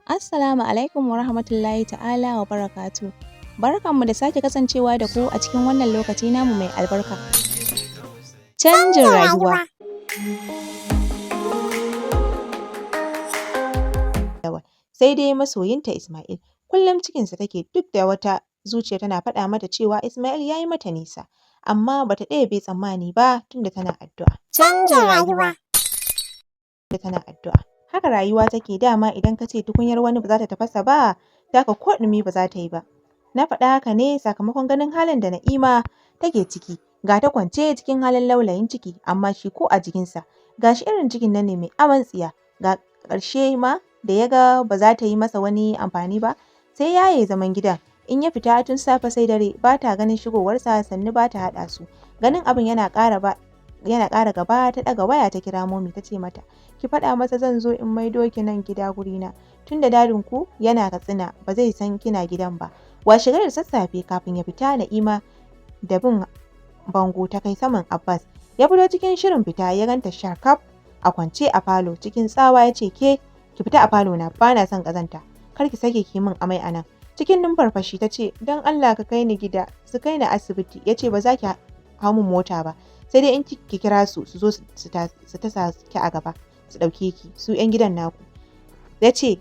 Assalamu alaikum wa rahmatullahi ta'ala wa barakatuhu. Barkanmu da sake kasancewa da ku a cikin wannan lokaci namu mai albarka. Canjin rayuwa. Sai dai masoyinta Ismail kullum cikinsa take, duk da wata zuciya tana faɗa mata cewa Ismail ya yi mata nisa, amma ba ta ɗebe tsammani ba tunda tana addu'a. Canjin rayuwa. Tana addu'a. Haka rayuwa take dama, idan ka ce tukunyar wani ba za ta tafasa ba, taka ko ɗumi ba za ta yi ba. Na faɗa haka ne sakamakon ganin halin da Na'ima take ciki. Ga ta kwance cikin halin laulayin ciki, amma shi ko a jikinsa. Ga shi irin cikin nan ne mai aman tsiya. Ga ƙarshe ma da ya ga ba za ta yi masa wani amfani ba, sai ya yaye zaman gidan. In ya fita tun safe sai dare, ba ta ganin shigowarsa, sannu ba ta haɗa su. Ganin abin yana ƙara ba yana ƙara gaba, ta ɗaga waya ta kira Momi, ta ce mata, "Ki faɗa masa zan zo in maido ki nan gida gurina, tunda dadin ku yana Katsina, ba zai san kina gidan ba." Washe gari da sassafe kafin ya fita, Na'ima da bin bango ta kai saman Abbas. Ya fito cikin shirin fita, ya ganta sharkaf a kwance a falo. Cikin tsawa ya ce, "Ke, ki fita a falo na, ba na son ƙazanta, kar ki sake ki min amai a nan." Cikin numfarfashi ta ce, "Don Allah ka kai ni gida, su kai ni asibiti." Ya ce, "Ba za ki hau min mota ba, sai dai in ki kira su su zo su tasa ki a gaba su ɗauke ki, su 'yan gidan naku." Ya ce,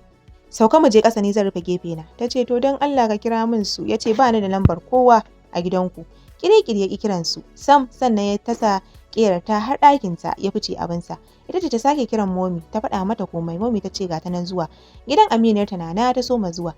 "Sauka mu je ƙasa, ni zan rufe gefe na." Ta ce, "To, don Allah ka kira min su." Ya ce, "Ba ni da lambar kowa a gidanku." Kirikiri ya ƙi kiran su sam, sannan ya tasa ƙerarta har ɗakinta ya fice abinsa. Ita ce ta sake kiran Momi ta faɗa mata komai. Momi ta ce ga ta nan zuwa. Gidan aminiyarta Nana ta soma zuwa.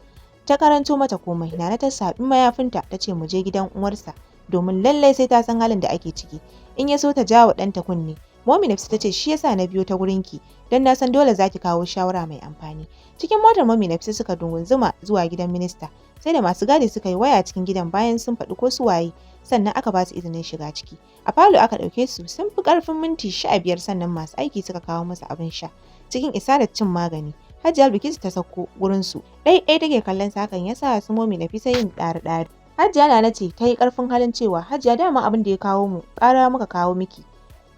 Ta karanto mata komai. Nana ta saɓi mayafinta ta ce mu je gidan uwarsa, domin lallai sai ta san halin da ake ciki. In ya so ta jawo ɗanta kunne. Momi Nafisa ta ce shi yasa na biyo ta gurinki, don na san dole za ki kawo shawara mai amfani. Cikin motar Momi Nafisa suka dungunzuma zuwa gidan minista. Sai da masu gadi suka yi waya cikin gidan bayan sun faɗi ko su waye, sannan aka ba su izinin shiga ciki. A falo aka ɗauke su, sun fi ƙarfin minti 15 sannan masu aiki suka kawo musu abin sha. Cikin isa da cin magani, Hajiya Bilkisu ta sauko gurinsu. Ɗai ɗai take kallon sa, hakan ya sa su Momi Nafisa yin ɗari-ɗari. Hajiya Nana ce ta yi ƙarfin halin cewa, "Hajiya, dama abin da ya kawo mu, ƙara muka kawo miki.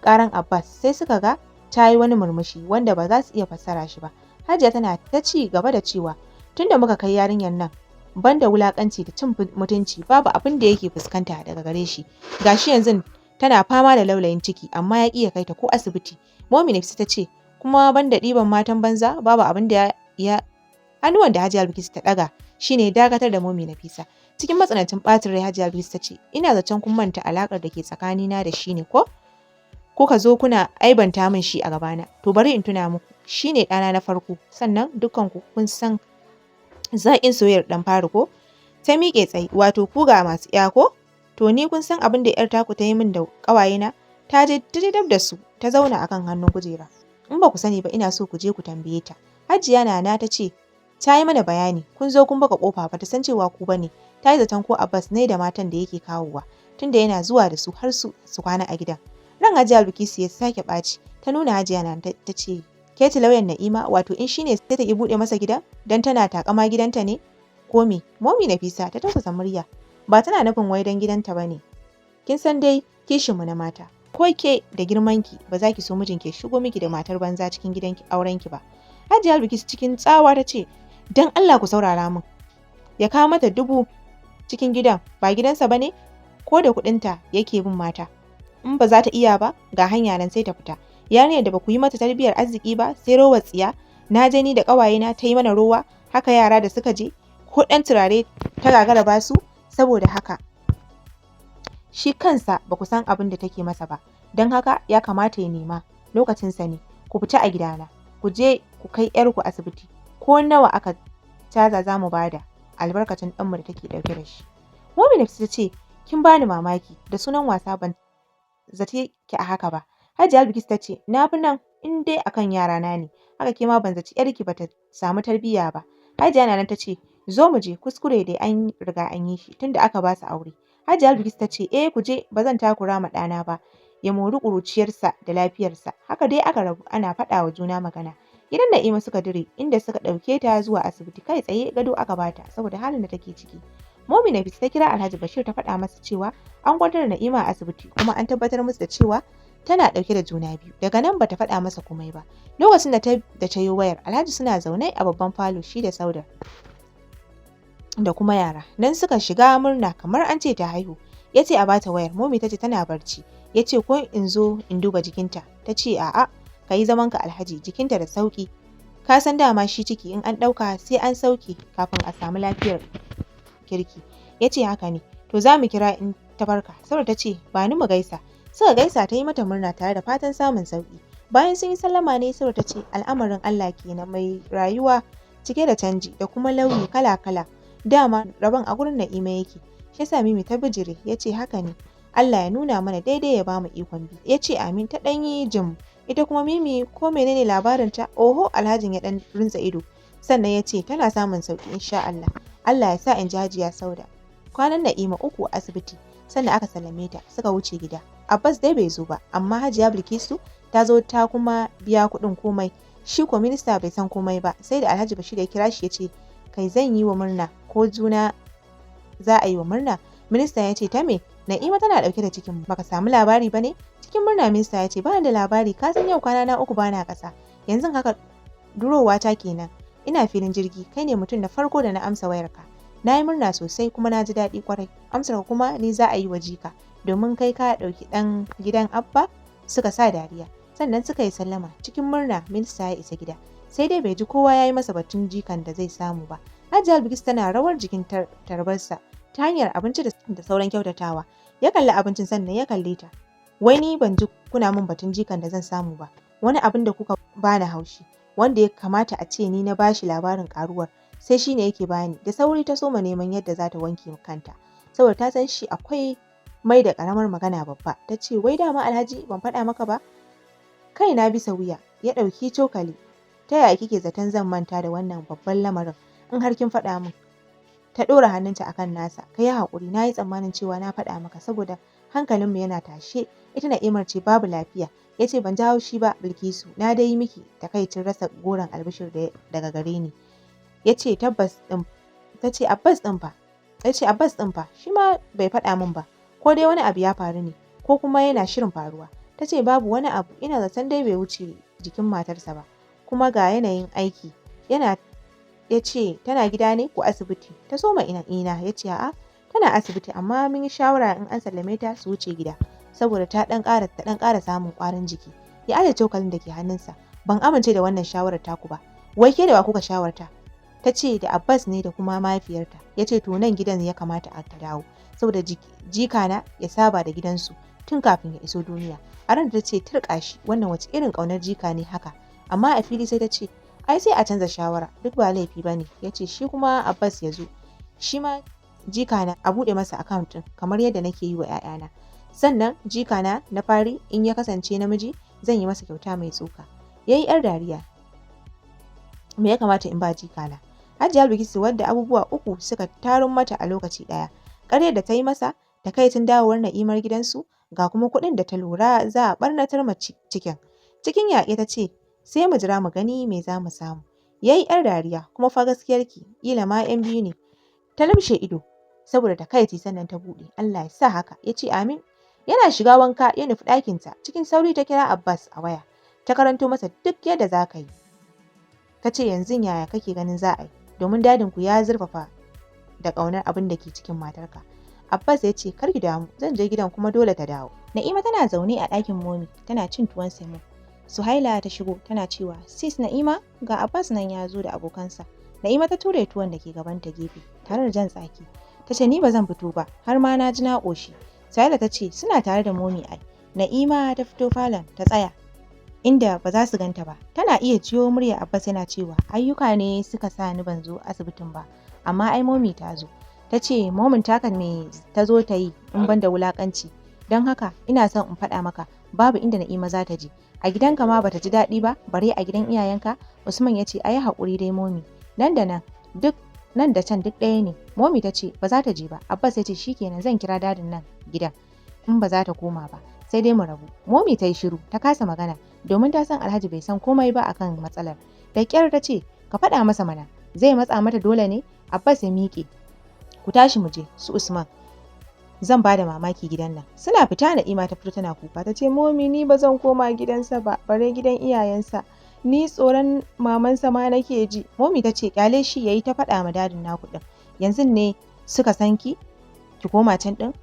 Ƙaran Abbas." Sai suka ga ta yi wani murmushi wanda ba za su iya fassara shi ba. Hajiya tana ta ci gaba da cewa, "Tunda muka kai yarinyar nan, banda wulaƙanci da cin mutunci babu abin da yake fuskanta daga gare shi. Gashi yanzu tana fama da laulayin ciki, amma ya ƙi ya kai ta ko asibiti." Momi Nafisa ta ce, "Kuma banda ɗiban matan banza babu abin da ya." Hannuwan da Hajiya Bilkisu ta ɗaga shine dakatar da Momi Nafisa. Cikin matsanancin ɓacin rai Hajiya Bilkisu ta ce, "Ina zaton kun manta alaƙar da ke tsakanina da shi ne, ko? Kuka zo kuna aibanta min shi a gabana. To, bari in tuna muku, shi ne ɗana na farko, sannan dukkanku kun san zaƙin soyayyar ɗan fari, ko?" Ta miƙe tsaye, "Wato ku ga masu ‘ya ko? To, ni kun san abin da ‘yar taku ta yi min da ƙawayena? Ta je ta dab da su, ta zauna akan hannun kujera. In ba ku sani ba, ina so ku je ku tambaye ta." Hajiya Nana ta ce, "Ta yi mana bayani, kun zo kun buga ƙofa, ba ta san cewa ku ba ne. Ta yi zaton ko Abbas ne da matan da yake kawowa, tunda yana zuwa da su har su su kwana a gidan." Ran Hajiya Bilkisu ya sake ɓaci. Ta nuna Hajiya Nana ta ce, "Ke ce lauyan Na'ima? Wato in shine sai ta ki buɗe masa gidan dan tana takama gidanta ne ko me?" Momi Nafisa ta tausasa murya, "Ba tana nufin wai dan gidanta ba ne. Kin san dai kishinmu na mata. Ko ke da girmanki, ba za ki so mijinki ya shigo miki da matar banza cikin gidanki aurenki ba." Hajiya Bilkisu cikin tsawa ta ce, "Dan Allah ku saurara min. Ya kawo mata dubu cikin gidan, ba gidansa ba ne? Ko da kuɗinta yake bin mata? In ba za ta iya ba, ga hanya nan sai ta fita. Yarinyar da ba ku yi mata tarbiyyar arziki ba, sai rowar tsiya. Na je ni da ƙawayena ta yi mana rowa, haka yara da suka je ko ɗan turare ta gagara ba su. Saboda haka shi kansa ba ku san abin da take masa ba, don haka ya kamata ya nema lokacinsa ne. Ku fita a gidana, ku je ku kai 'yarku asibiti, ko nawa aka caza za mu bada albarkacin ɗanmu da take ɗauke da shi." Momi Nafisa ta ce, "Kin bani mamaki, da sunan wasa ban zace ki a haka ba." Hajiya Bilkisu ta ce, "Na fi nan in dai akan yarana ne, haka ke ma ban zaci 'yarki bata samu tarbiyya ba." Hajiya Nana ta ce, "Zo mu je, kuskure dai an riga an yi shi tunda aka ba su aure." Hajiya Bilkisu ta ce, "Eh, ku je, ba zan takura ma ɗana ba, ya mori ƙuruciyarsa da lafiyarsa." Haka dai aka rabu ana faɗa wa juna magana. Gidan Na'ima suka dire, inda suka ɗauke ta zuwa asibiti, kai tsaye gado aka bata saboda halin da take ciki. Momi Nafisa ta kira Alhaji Bashir ta faɗa masa cewa an kwantar da Na'ima a asibiti, kuma an tabbatar musu da cewa Tana ɗauke da juna biyu. Daga nan bata faɗa masa komai ba. Lokacin da ta yi wayar, Alhaji suna zaune a babban falo shi da Sauda da kuma yara. Nan suka shiga murna kamar an ce ta haihu. Ya ce a bata wayar, Momi ta ce tana barci. Ya ce ko in zo in duba jikinta? Ta ce a'a, ka yi zamanka Alhaji, jikinta da sauƙi. Ka san dama shi ciki in an ɗauka sai an sauke kafin a samu lafiyar kirki. Ya ce haka ne, to za mu kira in ta farka. Sauda ta ce ba ni mu gaisa. Suka gaisa, ta yi mata murna tare da fatan samun sauƙi. Bayan sun yi sallama ne Sauda ta ce al'amarin Allah kenan, mai rayuwa cike da canji da kuma launi kala-kala. Dama rabon a gurin Na'ima yake. Shi yasa Mimi ta bijire. Ya ce haka ne. Allah ya nuna mana daidai, ya bamu ikon bi. Ya ce amin, ta ɗan yi jim. Ita kuma Mimi ko menene labarinta? Oho, Alhajin ya ɗan runtse ido. Sannan ya ce tana samun sauƙi insha Allah. Allah ya sa, in ji Hajiya Sauda. Kwanan Na'ima 3 a asibiti, sannan aka sallame ta suka wuce gida. Abbas dai bai zo ba, amma Hajiya Bilkisu ta zo ta kuma biya kuɗin komai. Shi ko minista bai san komai ba, sai da Alhaji Bashir ya kira shi ya ce kai zan yi wa murna ko juna za a yi wa murna. Minista ya ce ta me? Na'ima tana ɗauke da cikin, baka samu labari ba ne? Cikin murna minista ya ce ba da labari, ka san yau kwana na 3 bana ƙasa. Yanzu haka durowa ta kenan. Ina filin jirgi, kai ne mutum na farko da na amsa wayarka. Na yi murna sosai kuma na ji daɗi kwarai. Amsar kuma ni za a yi wa jika, domin kai ka ɗauki ɗan gidan Abba. Suka sa dariya. Sannan suka yi sallama. Cikin murna minista ya isa gida. Sai dai bai ji kowa ya yi masa batun jikan da zai samu ba. Hajiya Bilkisu tana rawar jikin tarbarsa ta hanyar abinci da sauran kyautatawa. Ya kalli abincin sannan ya kalle ta. Wai ni ban ji kuna min batun jikan da zan samu ba. Wani abin da kuka bani haushi, wanda ya kamata a ce ni na bashi labarin karuwar, sai shi ne yake bani. Da sauri ta soma neman yadda za ta wanke kanta, saboda ta san shi akwai mai da ƙaramar magana babba. Ta ce wai dama Alhaji ban faɗa maka ba? Kai na bisa wuya, ya ɗauki cokali. Ta yaya kike zaton zan manta da wannan babban lamarin in har kin faɗa min? Ta ɗora hannunta akan nasa. Ka yi haƙuri, na yi tsammanin cewa na faɗa maka saboda hankalinmu yana tashe. Ita Na'imar ce babu lafiya. Ya ce ban ji haushi ba Bilkisu, na dai yi miki takaicin rasa goron albishir daga gare ni. Ya ce tabbas ɗin, ta ce Abbas ɗin fa. Ya ce Abbas ɗin fa, shi ma bai faɗa min ba. Ko dai wani abu ya faru ne, ko kuma yana shirin faruwa. Ta ce babu wani abu, ina zaton dai bai wuce jikin matarsa ba. Kuma ga yanayin aiki yana. Ya ce tana gida ne ko asibiti? Ta soma ina ina. Ya ce a'a, tana asibiti, amma mun yi shawara in an sallame ta su wuce gida saboda ta ɗan ƙara samun ƙwarin jiki. Ya aje cokalin da ke hannunsa. Ban amince da wannan shawarar taku ba. Wai ke da wa kuka shawarta? Ta ce da Abbas ne da kuma mahaifiyarta. Ya ce to nan gidan ya kamata a ta dawo saboda jikana ya saba da gidansu tun kafin ya iso duniya. A ran ta ce turƙa shi, wannan wace irin ƙaunar jika ne haka? Amma a fili sai ta ce ai sai a canza shawara, duk ba laifi ba ne. Ya ce shi kuma Abbas ya zo, shi ma jikana a buɗe masa account ɗin kamar yadda nake yi wa 'ya'yana. Sannan jikana na fari in ya kasance namiji zan yi masa kyauta mai tsoka. Ya yi 'yar dariya. Me ya kamata in ba jikana? Hajiya Bilkisu, wadda abubuwa uku suka tarun mata a lokaci ɗaya. Ƙaryar da ta yi masa, takaicin dawowar Na'imar gidansu, ga kuma kuɗin da ta lura za a ɓarnatar ma cikin. Cikin yaƙe ta ce, sai mu jira mu gani me za mu samu. Ya yi 'yar dariya, kuma fa gaskiyarki, ƙila ma 'yan biyu ne. Ta lumshe ido saboda takaici sannan ta buɗe. Allah ya sa haka. Ya ce amin. Yana shiga wanka ya nufi ɗakinta. Cikin sauri ta kira Abbas a waya. Ta karanto masa duk yadda za ka yi. Ta ce yanzu yaya kake ganin za a yi? Domin dadinku ya zurfafa da ƙaunar abin da ke cikin matarka. Abbas ya ce kar ki damu, zan je gidan kuma dole ta dawo. Na'ima tana zaune a ɗakin Momi tana cin tuwon semo. Suhaila ta shigo tana cewa sis Na'ima, ga Abbas nan ya zo da abokansa. Na'ima ta ture tuwon da ke gabanta gefe tare da jan tsaki. Ta ce ni ba zan fito ba, har ma na ji na ƙoshi. Suhaila ta ce suna tare da Momi ai. Na'ima ta fito falon ta tsaya inda ba za su ganta ba. Tana iya jiyo muryar Abbas yana cewa ayyuka ne suka sa ni ban zo asibitin ba, amma ai Momi ta zo. Ta ce momin taka me ta zo ta yi in ban da wulaƙanci? Don haka ina son in faɗa maka, babu inda Na'ima za ta je. A gidanka ma bata ji daɗi ba, bare a gidan iyayenka. Usman ya ce a yi haƙuri dai Momi. Nan da nan duk nan da can duk ɗaya ne. Momi ta ce ba za ta je ba. Abbas ya ce shikenan, zan kira dadin nan gidan. In ba za ta koma ba, sai dai mu rabu. Momi ta yi shiru, ta kasa magana, domin ta san Alhaji bai san komai ba akan matsalar. Da ƙyar ta ce ka faɗa masa mana, zai matsa mata dole ne. Abbas ya miƙe. Ku tashi mu je su Usman. Zan ba da mamaki gidan nan. Suna fita, Na'ima ta fito tana kuka, ta ce, "Momi, ni ba zan koma gidansa ba, bare gidan iyayensa. Ni tsoron mamansa ma nake ji." Momi ta ce, "Kyale shi yayi ta faɗa ma dadin naku ɗin. Yanzu ne suka san ki ki koma can ɗin?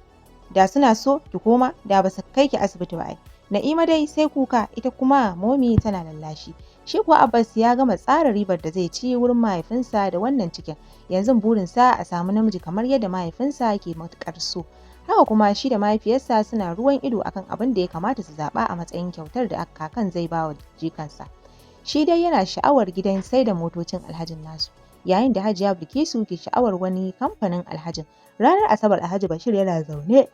Da suna so ki koma, da ba su kai ki asibiti ba ai." Na'ima dai sai kuka, ita kuma Momi tana lallashi. Shi kuwa Abbas ya gama tsara ribar da zai ci wurin mahaifinsa da wannan cikin. Yanzu burinsa a samu namiji kamar yadda mahaifinsa ke matuƙar so. Haka kuma shi da mahaifiyarsa suna ruwan ido akan abin da ya kamata su zaɓa a matsayin kyautar da kakan zai ba wa jikansa. Shi dai yana sha'awar gidan sai da motocin alhajin nasu, yayin da Hajiya Bilkisu ke sha'awar wani kamfanin alhajin. Ranar Asabar, Alhaji Bashir yana zaune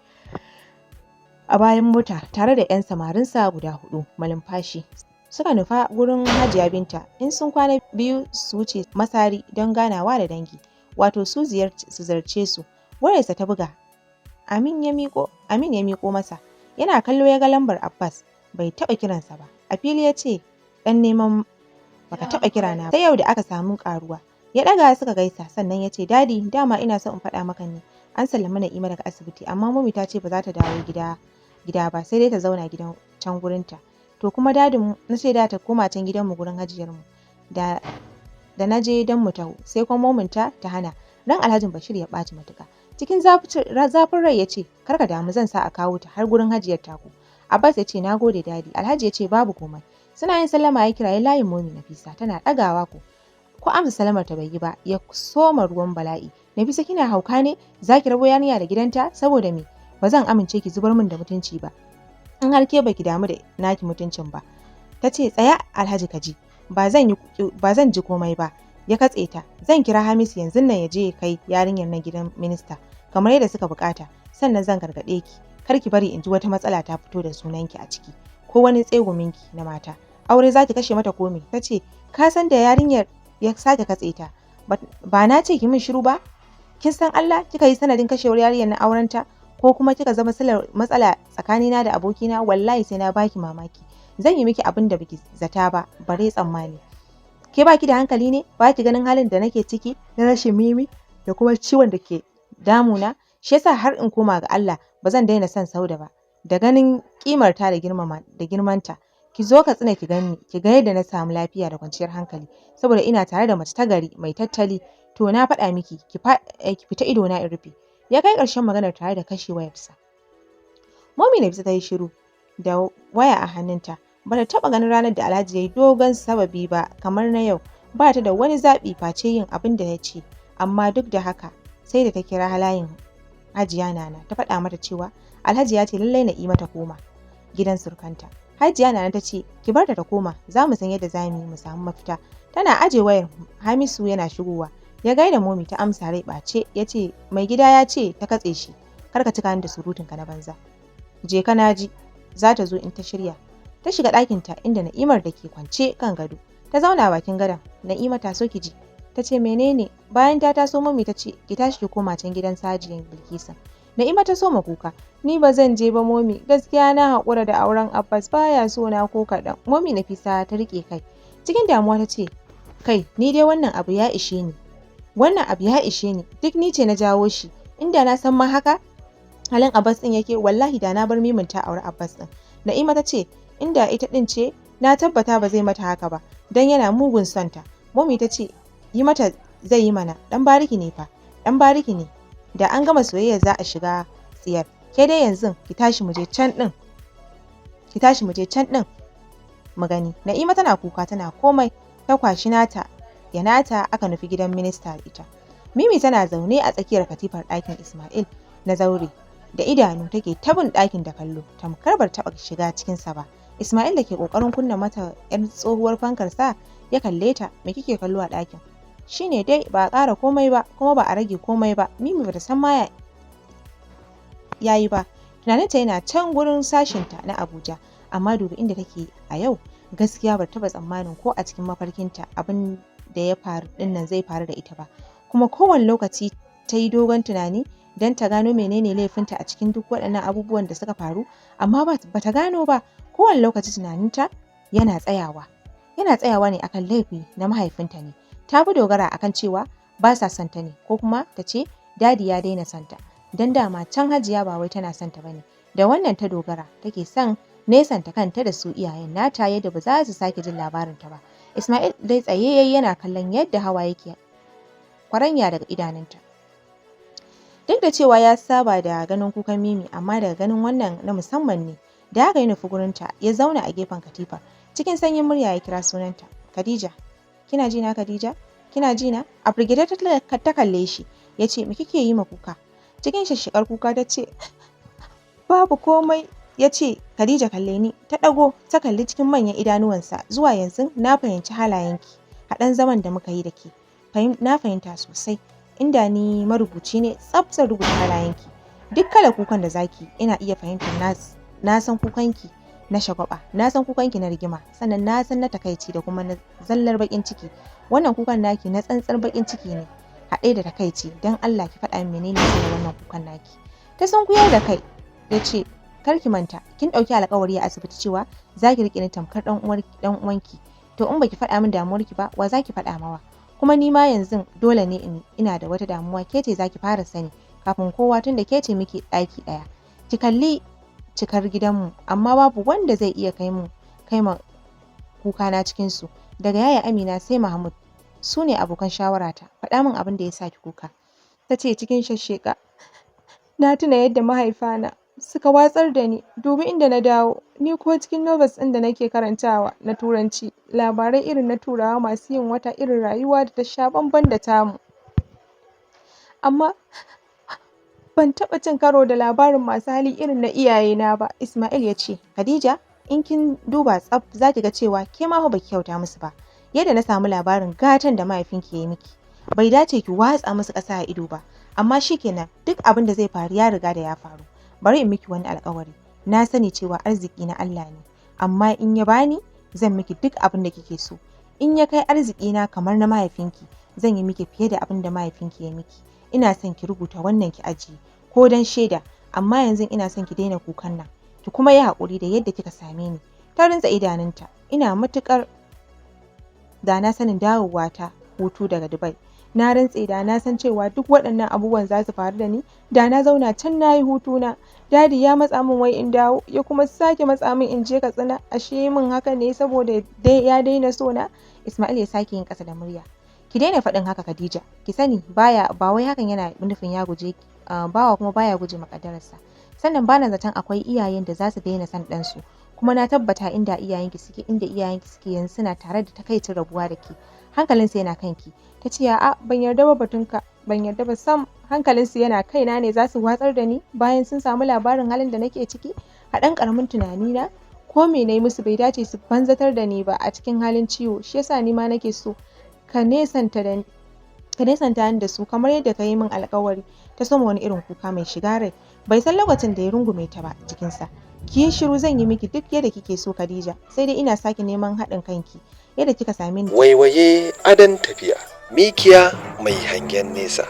a bayan mota tare da 'yan samarinsa guda huɗu malumfashi. Suka nufa gurin Hajiya Binta in sun kwana biyu su wuce Masari don ganawa da dangi, wato su ziyarce su. Wayarsa ta buga, Amin ya miƙo masa. Yana kallo ya ga lambar Abbas, bai taɓa kiransa ba. A fili ya ce, "Ɗan neman baka taɓa kirana sai yau da aka samu ƙaruwa." Ya ɗaga suka gaisa, sannan ya ce, "Daddy, dama ina so in faɗa maka ne. An sallami Na'ima daga asibiti, amma Mummy ta ce ba za ta dawo gida ba, sai dai ta zauna gidan can gurinta. To kuma Daddy, na ce da ta koma can gidanmu gurin hajiyarmu da na je don mu taho, sai kuma mominta ta hana." Ran Alhajin Bashir ya ɓaci matuƙa. Cikin zafin rai ya ce, "Kar ka damu, zan sa a kawo ta har gurin hajiyar taku." Abbas ya ce, "Na gode, Daddy." Alhaji ya ce, "Babu komai." Suna yin sallama ya kirayi layin Momi Nafisa, tana ɗagawa ko amsa sallamar ta bai yi ba, ya soma ruwan bala'i. "Nafisa, kina hauka ne? Za ki rabo yarinya da gidanta saboda me? Ba zan amince ki zubar min da mutunci ba. In har ke baki damu da naki mutuncin ba." Ta ce, "Tsaya Alhaji ka ji." Ba zan ji komai ba." Ya katse ta. "Zan kira Hamisu yanzun nan ya je ya kai yarinyar nan gidan minista kamar yadda suka bukata. Sannan zan gargaɗe ki, kar ki bari in ji wata matsala ta fito da sunanki a ciki ko wani tseguminki na mata. Aure za ki kashe mata ko me?" Ta ce, "Ka san da yarinyar." Ya sake katse ta. "Ba na ce ki min shiru ba? Kin san Allah kika yi sanadin kashewar yarinyar na aurenta, ko kuma kika zama silar matsala tsakanina da abokina, wallahi sai na baki mamaki. Zan yi miki abin da baki zata ba bare tsammani. Ke baki da hankali ne? Ba ki ganin halin da nake ciki na rashin Mimi da kuma ciwon da ke damuna? Shi yasa har in koma ga Allah ba zan daina son Sauda ba, da ganin kimarta da girmama da girmanta. Ki zo Katsina ki gani, ki ga yadda na samu lafiya da kwanciyar hankali saboda ina tare da mace ta gari mai tattali. To na faɗa miki, ki fita ido na in rufe." Ya kai ƙarshen maganar tare da kashe wayarsa. Momi Nafisa ta yi shiru da waya a hannunta. Ba ta taɓa ganin ranar da Alhaji ya yi dogon sababi ba kamar na yau. Ba ta da wani zaɓi face yin abin da ya ce. Amma duk da haka sai da ta kira layin Hajiya Nana ta faɗa mata cewa Alhaji ya ce lallai Na'ima ta koma gidan surukanta. Hajiya Nana ta ce, "Ki bar ta ta koma, za mu san yadda za mu yi mu samu mafita." Tana aje wayar Hamisu yana shigowa. Ya gaida Momi, ta amsa rai ɓace, ya ce, "Mai gida ya ce." Ta katse shi. "Kar ka cika ni da surutunka na banza. Je ka, na ji. Za ta zo in ta shirya." Ta shiga ɗakinta inda Na'imar da ke kwance kan gado. Ta zauna bakin gadon. "Na'ima, taso ki ji." Ta ce, "Menene?" Bayan ta taso, Momi ta ce, "Ki tashi ki koma can gidan Hajiyan Bilkisu." Na'ima ta soma kuka. "Ni ba zan je ba, Momi. Gaskiya na haƙura da auren Abbas, baya so na ko kaɗan." Momi Nafisa ta riƙe kai. Cikin damuwa ta ce, "Kai, ni dai wannan abu ya ishe ni. Wannan abu ya ishe ni. Duk ni ce na jawo shi. Inda na san ma haka halin Abbas ɗin yake, wallahi da na bar Mimin ta auri Abbas ɗin." Na'ima ta ce, "Inda ita ɗin ce, na tabbata ba zai mata haka ba, don yana mugun son ta." Momi ta ce, "Yi mata zai yi mana, ɗan bariki ne fa, ɗan bariki ne. Da an gama soyayya za a shiga tsiyar. Ke dai yanzu ki tashi mu je can ɗin. Ki tashi mu je can ɗin mu gani." Na'ima tana kuka tana komai, ta kwashi nata ya nata aka nufi gidan minista da ita. Mimi tana zaune a tsakiyar katifar ɗakin Ismail na zaure. Da idanu take tabin ɗakin da kallo, tamkar bar taɓa shiga cikinsa ba. Ismail da ke ƙoƙarin kunna mata 'yar tsohuwar fankar sa ya kalle ta. "Me kike kallo a ɗakin?" "Shine dai, ba a ƙara komai ba kuma ba a rage komai ba." Mimi bata san ma yayi ba. Tunaninta yana can gurin sashinta na Abuja, amma dubi inda take a yau. Gaskiya ba taɓa tsammanin ko a cikin mafarkinta abin da ya faru ɗinnan zai faru da ita ba. Kuma kowane lokaci ta yi dogon tunani don ta gano menene laifinta a cikin duk waɗannan abubuwan da suka faru, amma ba ta gano ba. Kowane lokaci tunaninta yana tsayawa ne akan laifi na mahaifinta ne. Ta fi dogara akan cewa ba sa son ta ne, ko kuma ta ce Daddy ya daina son ta. Don dama can Hajiya ba wai tana son ta bane. Da wannan ta dogara take son nesanta kanta da su iyayen nata yadda ba za su sake jin labarinta ba. Ismail dai tsaye yayi yana kallon yadda hawaye ke kwaranya daga idanunta. Duk da cewa ya saba da ganin kukan Mimi, amma daga ganin wannan na musamman ne. Da haka ya nufi gurinta ya zauna a gefen katifar. Cikin sanyin murya ya kira sunanta. "Khadija, kina ji na Khadija? Kina ji na?" A firgice ta kalle shi. Ya ce, "Me kike yi ma kuka?" Cikin shashshekar kuka ta ce, "Babu komai." Ya ce, "Khadija, kalle ni." Ta ɗago ta kalli cikin manyan idanuwansa. "Zuwa yanzu na fahimci halayenki. A ɗan zaman da muka yi da ke. Na fahimta sosai. Inda ni marubuci ne, tsaf zan rubuta halayenki. Duk kalar kukan da zaki ina iya fahimtar, na san kukanki na shagwaba, na san kukanki na rigima, sannan na san na takaici da kuma na zallar baƙin ciki. Wannan kukan naki na tsantsar baƙin ciki ne haɗe da takaici. Don Allah ki faɗa min menene silar wannan kukan naki." Ta sunkuyar da kai. Ya ce, "Kar ki manta kin ɗauki alƙawari a asibiti cewa za ki riƙe ni tamkar ɗan uwanki. To in baki faɗa min damuwarki ba, wa za ki faɗa mawa? Kuma ni ma yanzu dole ne in ina da wata damuwa, ke ce za ki fara sani kafin kowa, tunda ke ce muke ɗaki ɗaya. Ki kalli cikar gidanmu, amma babu wanda zai iya kai ma kukana cikinsu. Daga Yaya Amina sai Mahmud, su ne abokan shawarata. Faɗa min abin da ya sa ki kuka." Ta ce cikin shashsheka, "Na tuna yadda mahaifana suka watsar da ni. Dubi inda na dawo. Ni ko cikin novels ɗin da nake karantawa na Turanci, labarai irin na Turawa masu yin wata irin rayuwa da ta sha bamban da tamu, amma ban taɓa cin karo da labarin masu hali irin na iyayena ba." Ismail ya ce, "Khadija, in kin duba tsaf za ki ga cewa ke ma fa baki kyauta musu ba. Yadda na samu labarin gatan da mahaifinki ya yi miki, bai dace ki watsa musu ƙasa a ido ba. Amma shikenan, duk abin da zai faru ya riga da ya faru. Bari in miki wani alƙawari. Na sani cewa arziki na Allah ne, amma in ya bani, zan miki duk abin da kike so. In ya kai arziki na kamar na mahaifinki, zan yi miki fiye da abin da mahaifinki ya miki. Ina son ki rubuta wannan ki ajiye ko don shaida. Amma yanzu ina son ki daina kukan nan, ki kuma yi haƙuri da yadda kika same ni." Ta rintsa idanunta. "Ina matuƙar da na sanin dawowa ta hutu daga Dubai. Na rantse da na san cewa duk waɗannan abubuwan za su faru da ni, da na zauna can na yi hutuna. Daddy ya matsa min wai in dawo, ya kuma sake matsa min in je Katsina. Ashe min haka ne saboda ya daina so na." Ismail ya sake yin ƙasa da murya. "Ki daina faɗin haka, Khadija. Ki sani baya ba wai hakan yana nufin ya guje bawa kuma baya guje ma ƙaddararsa. Sannan bana zaton akwai iyayen da za su daina son ɗansu. Kuma na tabbata inda iyayenki suke yanzu, suna tare da takaicin rabuwa da ke. Hankalinsu yana kanki." Ta ce, "A'a, ban yarda ba batunka, ban yarda ba sam. Hankalinsu yana kaina ne za su watsar da ni bayan sun samu labarin halin da nake ciki? A ɗan ƙaramin tunanina, ko me na yi musu bai dace su banzatar da ni ba a cikin halin ciwo. Shi yasa ni ma nake so ka nesanta ni da su kamar yadda ka yi min alƙawari." Ta soma wani irin kuka mai shiga rai. Bai san lokacin da ya rungume ta ba jikinsa. "Ki yi shiru, zan yi miki duk yadda kike so, Khadija. Sai dai ina sake neman haɗin kanki. Yadda kika same ni." Waiwaye adon tafiya, mikiya mai hangen nesa.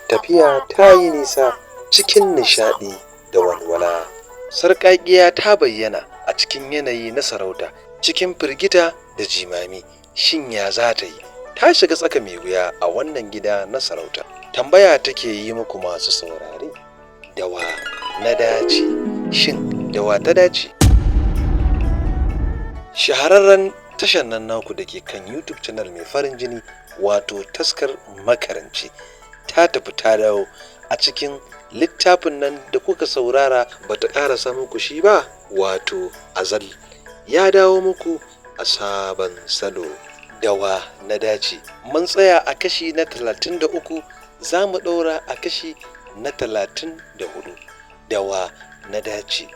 Tafiya ta yi nisa cikin nishaɗi da walwala. Sarƙaƙiya ta bayyana a cikin yanayi na sarauta, cikin firgita da jimami. Shin ya za ta yi? Ta shiga tsaka mai wuya a wannan gida na sarauta. Tambaya take yi muku masu saurare. Da wa na dace? Shin da wa ta dace? Shahararren tashar nan naku da ke kan YouTube channel mai farin jini, wato Taskar Makaranci, ta tafi ta dawo a cikin littafin nan da kuka saurara bata ƙarasa muku shi ba, wato Azal, ya dawo muku a sabon salo. Da wa na dace? Mun tsaya a kashi na 33, za mu ɗaura a kashi na 34. Da wa na dace?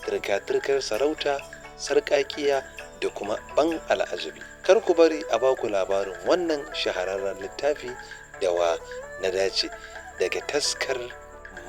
Turka-turkar sarauta, sarƙaƙiya da kuma ban al'ajabi. Kar ku bari a baku labarin wannan shahararren littafi, Da wa na dace, daga Taskar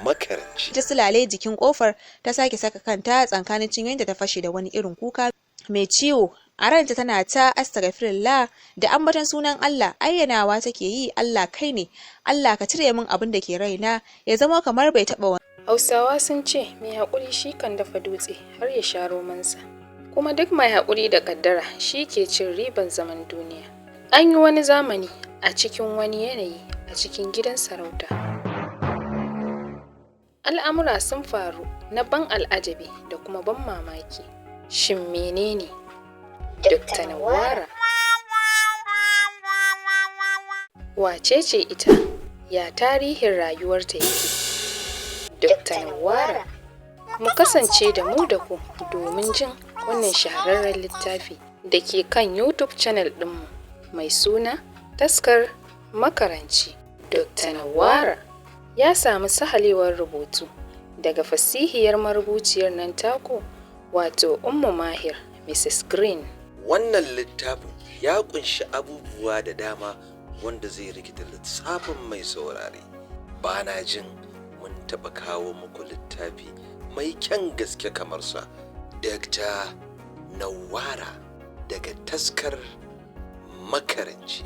Makaranci. Ta sulale jikin kofar, ta sake saka kanta tsakanin cinyoyinta, ta fashe da wani irin kuka mai ciwo. A ranta tana ta astaghfirullah da ambaton sunan Allah. Ayyanawa take yi, "Allah, kai ne Allah, ka cire min abin da ke raina ya zama kamar bai taba." Hausawa sun ce mai haƙuri shi kan dafa dutse har ya sha romansa. Kuma duk mai haƙuri da ƙaddara shi ke cin riban zaman duniya. An yi wani zamani a cikin wani yanayi a cikin gidan sarauta. Al'amura sun faru na ban al'ajabi da kuma ban mamaki. Shin menene Dr. Nawara? Wace ce ita? Ya tarihin rayuwarta yake? Dr. Nawara. Mu kasance da mu da ku domin jin wannan shahararren littafi da ke kan YouTube channel ɗinmu mai suna Taskar Makaranci. Dr. Nawara ya samu sahalewar rubutu daga fasihiyar marubuciyar nan taku wato Ummu Mahir Mrs. Green. Wannan littafin ya kunshi abubuwa da dama wanda zai rikita lissafin mai saurare. Ba na jin mun taɓa kawo muku littafi mai kyan gaske kamar sa. Dr. Nawara daga Taskar Makaranci.